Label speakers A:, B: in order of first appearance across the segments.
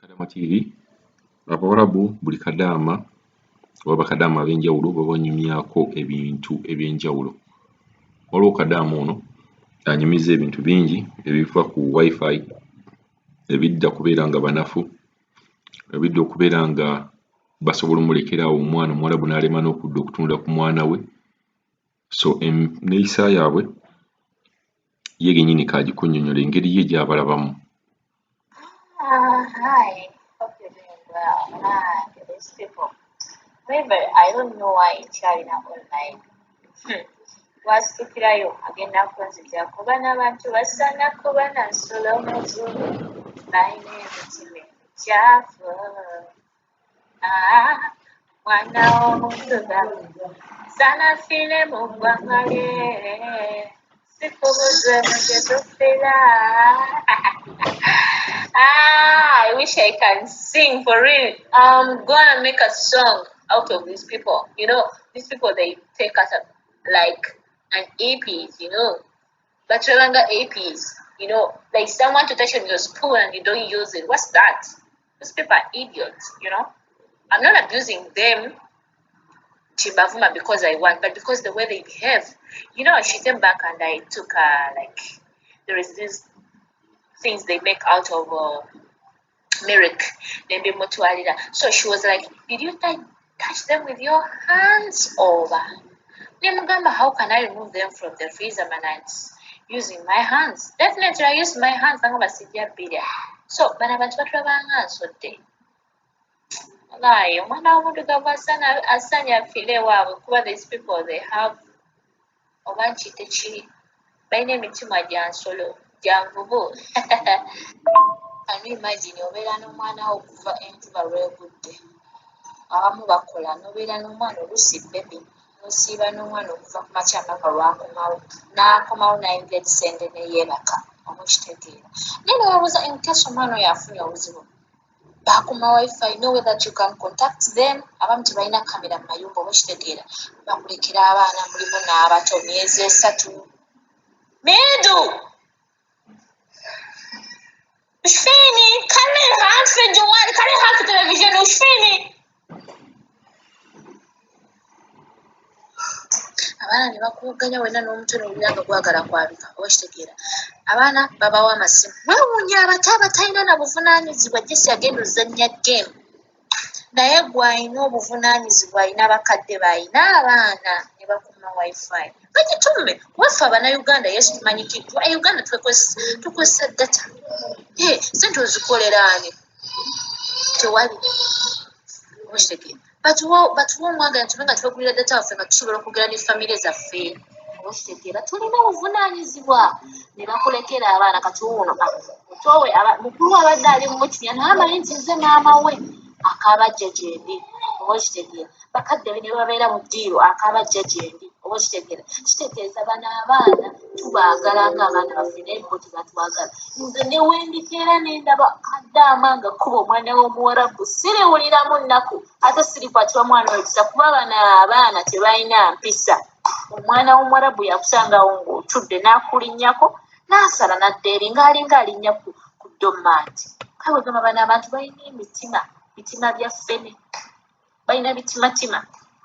A: Kadama TV. Abawarabu buli kadaama oba bakadaama ab'enjawulo babanyumyako ebintu eby'enjawulo. Waliwo kadaama ono anyumiza ebintu bingi ebifa ku Wi-Fi, ebidda kubeera nga banafu, ebidda okubeera nga basobola omulekera awo omwana omuwarabu n'alema n'okudda okutunula ku mwana we. So enneeyisa yaabwe ye gennyini k'agikunnyonnyole engeri ye gy'abalabamu.
B: Ah, hi. Hope you're doing well. Ah, these people. However, I don't know why nkyalina online. Bw'asitukirayo agenda kunzijako. Bano abantu basaana kuba na nsolo mu ggulu. Balina emitima emikyafu. Ah, mwana w'omuddugavu saana afiire mu ggwanga lye. Si ku budde gye tufiira. Ah, I wish I can sing for real. I'm gonna make a song out of these people. These people, they take us up like an APs. But longer APs, like someone to touch on your spoon and you don't use it. What's that? These people are idiots. I'm not abusing them Chibavuma because I want, but because the way they behave. She came back and I took like there is these things they make out of milk. Nembimutwalira. So she was like, "Did you touch them with your hands over?" Nemugamba, how can I remove them from the freezer man it's using my hands? Definitely I use my hands. Nangamba sijja bbirya. So bano abantu batulabanga nsodde. Wallahi, omwana w'omuddugavu asaanye afiire ewaabwe kuba these people, they have, oba nkiyite ki, balina emitima gya nsolo, gya nvubu. Can you imagine obeera n'omwana wo okuva enjuba lw'egudde? Abamu bakola n'obeera n'omwana oluusi baby n'osiiba n'omwana okuva ku makya mpaka lw'akomawo, n'akomawo n'ayingira ekisenge ne yeebaka, oba okitegeera. Naye ne weebuuza in case omwana oyo afunye obuzibu, baakuma Wi-Fi, no way that you can contact them. Abamu tebalina kamera mu mayumba, oba okitegeera. Bakulekera abaana mulimu n'abato myezi 3. Miidu! وش فيني؟ خلي الهاند في الجوال، خلي الهاند في التلفزيون، وش فيني؟ Abaana ne bakuwoganya wenna n'omutwe n'owulira nga gwagala kwabika, oba okitegeera. Abaana babawa amasimu. Weewuunya abato abatalina na buvunaanyizibwa Jesse agenda ozannya game. Naye gwe alina obuvunaanyizibwa, alina bakadde be, alina abaana ne bakuma Wi-Fi. Bagitumme kuba ffe Abannayuganda yes tumanyikiddwa. E Uganda tukozesa data. Hey, ssente ozikolera ani? Tewali. Oba okitegeera. Batuwe omwagala tube nga twegulira data waffe nga tusobola okwogera ne famire zaffe. Oba okitegeera tulina obuvunaanyizibwa ne bakulekera abaana kati wuuno muto we mukulu abadde ali mumukinya naye amanyi nti nze maama we akaaba ajja gyendi, oba okitegeera. Bakadde be ne babeera mu ddiiro akaaba ajja gyendi, oba okitegeera. Kitegeeza bano abaana tubaagala ng'abaana baffe naye bo tebatwagala. Nze ne wendikeera ne ndaba kadaama nga kkuba omwana w'omuwarabu siriwuliramu nnaku ate sirikwatibwa mwana oyo kisa kuba bano abaana tebalina mpisa. Omwana w'omuwarabu yakusangawo ng'otudde n'akulinnyako n'asala n'adda eri ng'alinga alinnya ku domaati. Kale bwegamba bano abantu balina emitima, bitima bya ffene, balina bitimatima.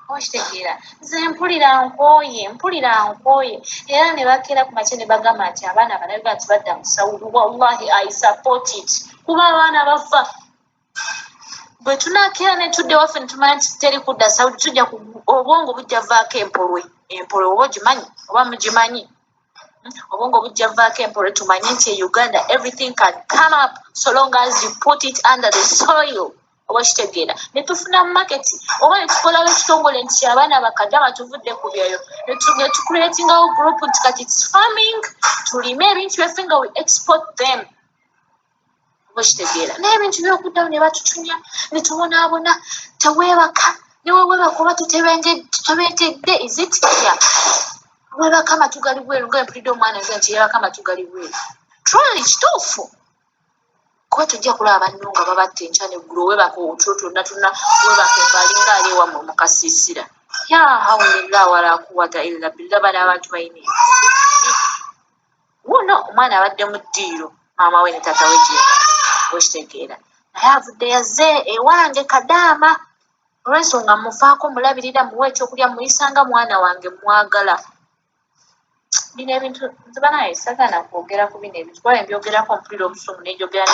B: Okitegeera nze mpulira nkooye, mpulira nkooye era ne bakeera ku makya ne bagamba nti abaana Bannayuganda tebadda mu Saudi. Wallahi I support it kuba abaana bafa. Bwe tunaakeera ne tudda ewaffe ne tumanya nti teri kudda Saudi tujja obwongo bujja vaako empolwe, empolwe oba ogimanyi oba mugimanyi? Obwongo bujja vaako empolwe tumanye nti e Uganda everything can come up so long as you put it under the soil. Oba okitegeera ne tufuna market oba ne tukolawo ekitongole nti abaana bakadama tuvudde ku byeyo ne tucreatingawo group nti kati it's farming tulime ebintu byaffe nga we export them, oba okitegeera. Naye ebintu by'okuddawo ne batucunya ne tubonaabona teweebaka ne weweebaka oba tutebenkedde is it yeah weebaka amatu gali bweru nga mpulidde omwana nze nti yeebaka amatu gali bweru truly kituufu kuba tojja kulaba banno nga babatta enkya neggulo weebaka otulo twonna twonna weebake ng'alinga ali ewammwe mu kasiisira. Ya hawulillah wala quwwata illa billah. Bano abantu balina wuuno omwana abadde mu ddiiro maama we ne taata we gye okitegeera. Naye avudde yazze ewange kadaama olw'ensonga mufaako, mulabirira, muwa ekyokulya, muyisanga mwana wange, mwagala. Bino ebintu nze banaye sagana kwogera ku bino ebintu, kuba mbyogerako mpulira obusungu nenjogera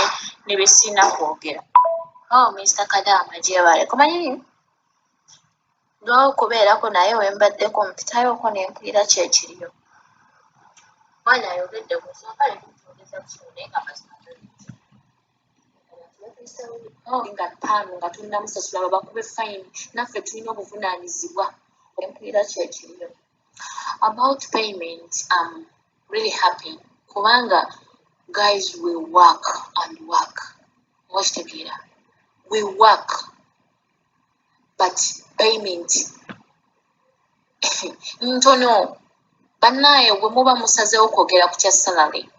B: ne besiina kwogera. Oh, Mr Kadaama, gyebale. Kumanyi ndwawo okubeerako naye wembaddeko mpitayoko nempulira kyekiriyo. Mwana ayogedde ku nsonga, kale tumutwogeza busungu naye nga mazima nga 5 nga tonnamusasula babakube fine. Naffe tulina obuvunaanyizibwa. Empulira kyekiriyo. About payment, I'm really happy kubanga guys, we work and work, wakitegeera, we work but payment ntono. Bannaye, bwe muba musazeewo kwogera ku kya salary,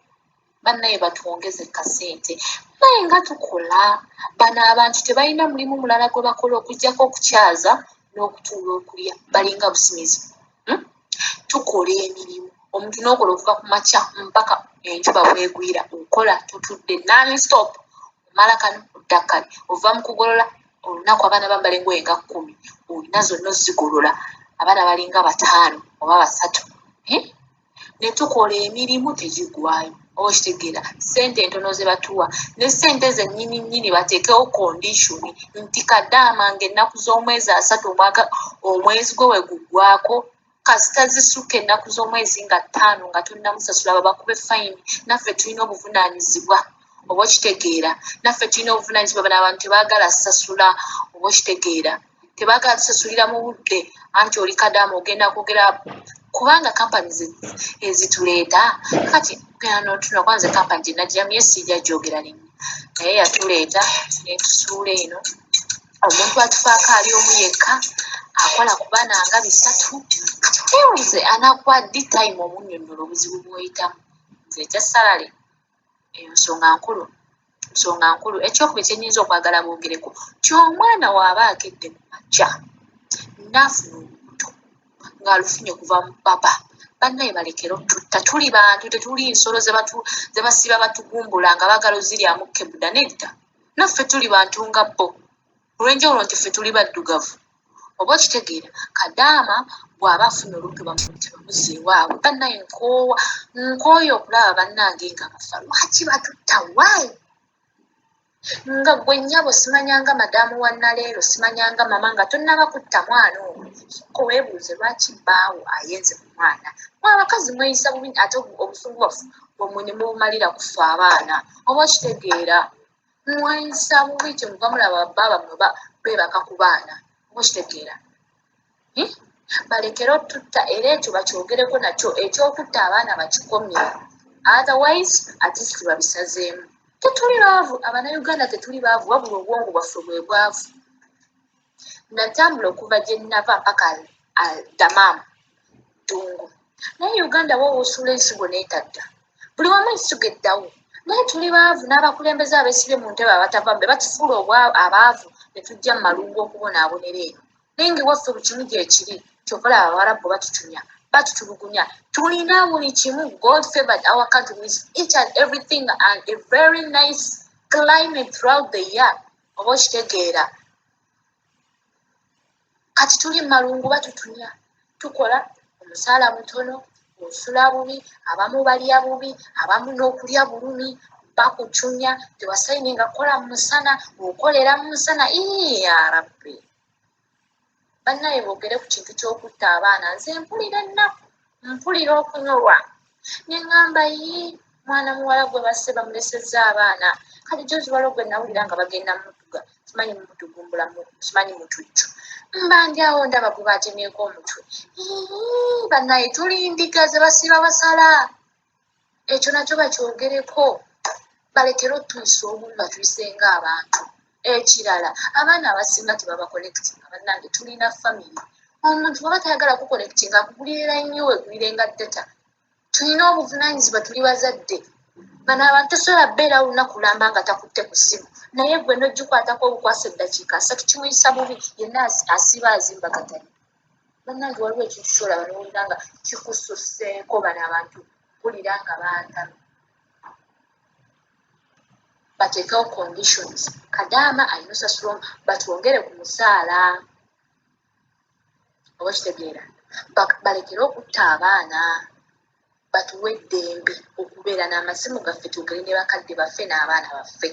B: bannaye batwongeze kasente. Naye nga tukola, bano abantu tebalina mulimu mulala gwe bakola okuggyako okukyaza n'okutuula okulya, balinga busimizi, Tukola emirimu, omuntu n'okola okuva ku makya mpaka enjuba bwegwira, okola totudde, non-stop, omala kano odda kale, ova mu kugolola olunaku abaana bambala engoye nga 10, olina zonna ozigolola, abaana balinga 5 oba 3, eh? Ne tukola emirimu tegigwayo, oba okitegeera, ssente entono ze batuwa ne ssente zennyini nnyini bateekewo condition nti kadaama ng'ennaku z'omwezi 30 omwaka omwezi gwe we guggwako, kasita zisukka ennaku z'omwezi nga 5 nga tonnamusasula babakube fine. Naffe tulina obuvunaanyizibwa, oba okitegeera, naffe tulina obuvunaanyizibwa. Bano abantu tebaagala sasula, oba okitegeera, tebaagala tusasulira mu budde. Anti oli kadaama ogenda kwogera kubanga kampani ezituleeta kati genda notuna kwanza kampani gye nagiramu ye siijja gyogera linnya, naye yatuleeta netusuula eno. Omuntu atufaako ali omu yekka, akola ku baana nga 300. Kati weewuze anakuwa ddi time omunnyonnyola obuzibu bw'oyitamu? Nze ekya salary eyo nsonga nkulu, nsonga nkulu. Ekyokubiri kyenyinza okwagala boogereko ky'omwana waaba akedde ku makya n'afuna olubuto ng'alufunye kuva mu baba, bannaye balekere otutta. Tuli bantu, tetuli nsolo ze basiba batugumbula nga baagala oziryamu kebuda. Nedda, naffe tuli bantu nga bo, olw'enjawulo nti ffe tuli baddugavu, oba okitegeera. Kadaama bw'aba afunye olubuto bamutte bamuzze ewaabwe. Bannaye, nkoowa, nkooye okulaba bannange nga bafa. Lwaki batutta? Why? Nga gwe nnyabo simanyanga madaamu wa naleero, simanyanga mama, nga tonnaba kutta mwana ono, sooka weebuuze lwaki bbaawo ayenze ku mwana. Mwe abakazi mweyisa bubi, ate obusungu bwaffe bwemmwe ne mubumalira kufa abaana, oba okitegeera. Mweyisa bubi, kyemuva mulaba bba bammwe beebaka ku baana, oba okitegeera. Balekere otutta, era ekyo bakyogereko nakyo, ekyokutta abaana bakikomye, otherwise at least babisazeemu. Tetuli baavu, Abannayuganda tetuli baavu, wabula obwongo bwaffe bwe bwavu. Natambula okuva gye nava mpaka Damam ddungu, naye Uganda wo wosuula ensigo n'etadda, buli wamu ensigo eddawo. Naye tuli baavu, n'abakulembeze abeesibye mu ntebe abatava be batufuula abaavu ne tujja mu malungu okubonaabonera eno. Naye nga ewaffe buli kimu gyekiri. Kyova olaba Abawarabu batucunya, batutulugunya. Tulina buli kimu. God favored our country with each and everything and a very nice climate throughout the year, oba okitegeera. Kati tuli mu malungu, batutunya, tukola omusaala mutono, osula bubi, abamu balya bubi, abamu n'okulya bulumi, bakucunya, tewasayininga kukola mu musana, okolera mu musana. Ii ya Rabbi! Bannaye, boogere ku kintu ky'okutta abaana. Nze mpulira ennaku, mpulira okunyolwa, ne ŋŋamba, yi mwana muwala gwe basse bamulesezza abaana. Kati jozi waliwo gwe nawulira nga bagenda mutuga, simanyi mutugumbula, simanyi mutujju. Mba ndi awo ndaba gwe batemyeko omutwe. Ii, bannaye, tuli ndiga ze basiba basala. Ekyo nakyo bakyogereko, balekere otuyisa obubi, batuyise ng'abantu. Ekirala, abaana abasinga tebabaconnectinga. Bannange, tulina family. Omuntu bwaba tayagala kuconnectinga, akugulirira nnyo, wegulirenga data. Tulina obuvunaanyizibwa, tuli bazadde. Bano abantu tosobola beerawo lunaku lulamba nga takutte ku ssimu, naye gwe n'ogikwatako obukwasa eddakiika 30, kimuyisa bubi, yenna asiba azimba katale. Bannange, waliwo ekintu kyolaba nowulira nga kikususseeko. Bano abantu mpulira nga bantamye. Bateekewo conditions. Kadaama alina osasula, batwongere ku musaala, oba kitegeera, balekere okutta abaana, batuwe eddembe okubeera n'amasimu gaffe, twogere ne bakadde baffe n'abaana baffe.